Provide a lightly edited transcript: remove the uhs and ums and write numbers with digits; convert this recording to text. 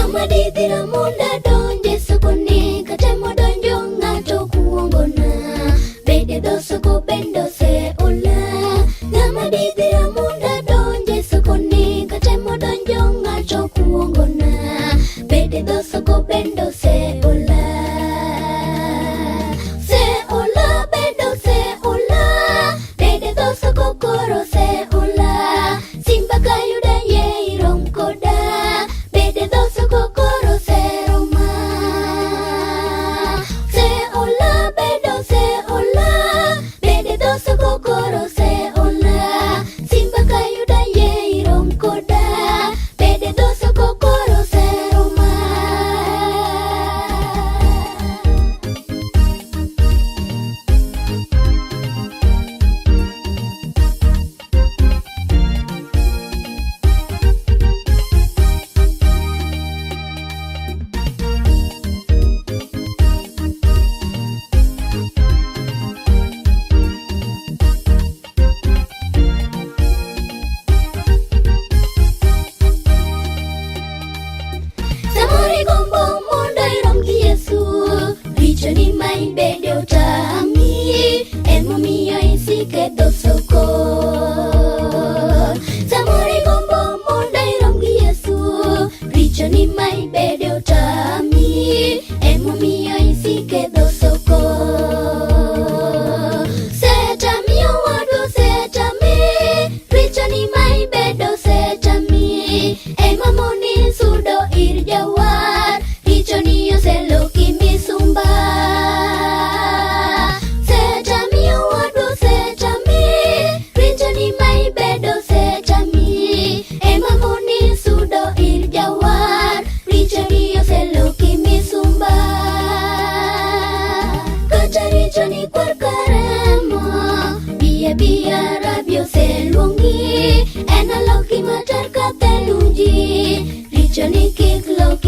Ng'ama didhira mondo adonj e sokoni, katemo donjo ng'ato kuongona. Bede dho soko bende oseola. Ng'ama didhira mondo adonj e sokoni, katemo donjo ng'ato kuongona. Bede dho soko bende oseola. Oseola, bende oseola. Bede dho soko koro oseola. Simba kayuda yie irom koda. Bede dho soko koro oseroma. Oseola, bende oseola. Bede dho soko koro oseola. Simba kayuda yie irom koda. Bede dho soko koro oseroma. Samoro igombo mondo irom gi Yesu, richoni ma ibede otami, emomiyo isike dho soko. Samoro igombo mondo irom gi Yesu, richoni ma ibede otami, emomiyo isike dho soko. Setami owadwa osetami, richoni ma ibedo osetami, ema moni sudo ir jawar, richoni oseloki misumba. Setami owadwa osetami, richoni ma ibedo osetami, ema moni sudo ir jawar, richoni oseloki misumba. Kata richoni kwar karemo, bia bia rabi oseluongi, en aloki matar ka theluji, richoni kik loki.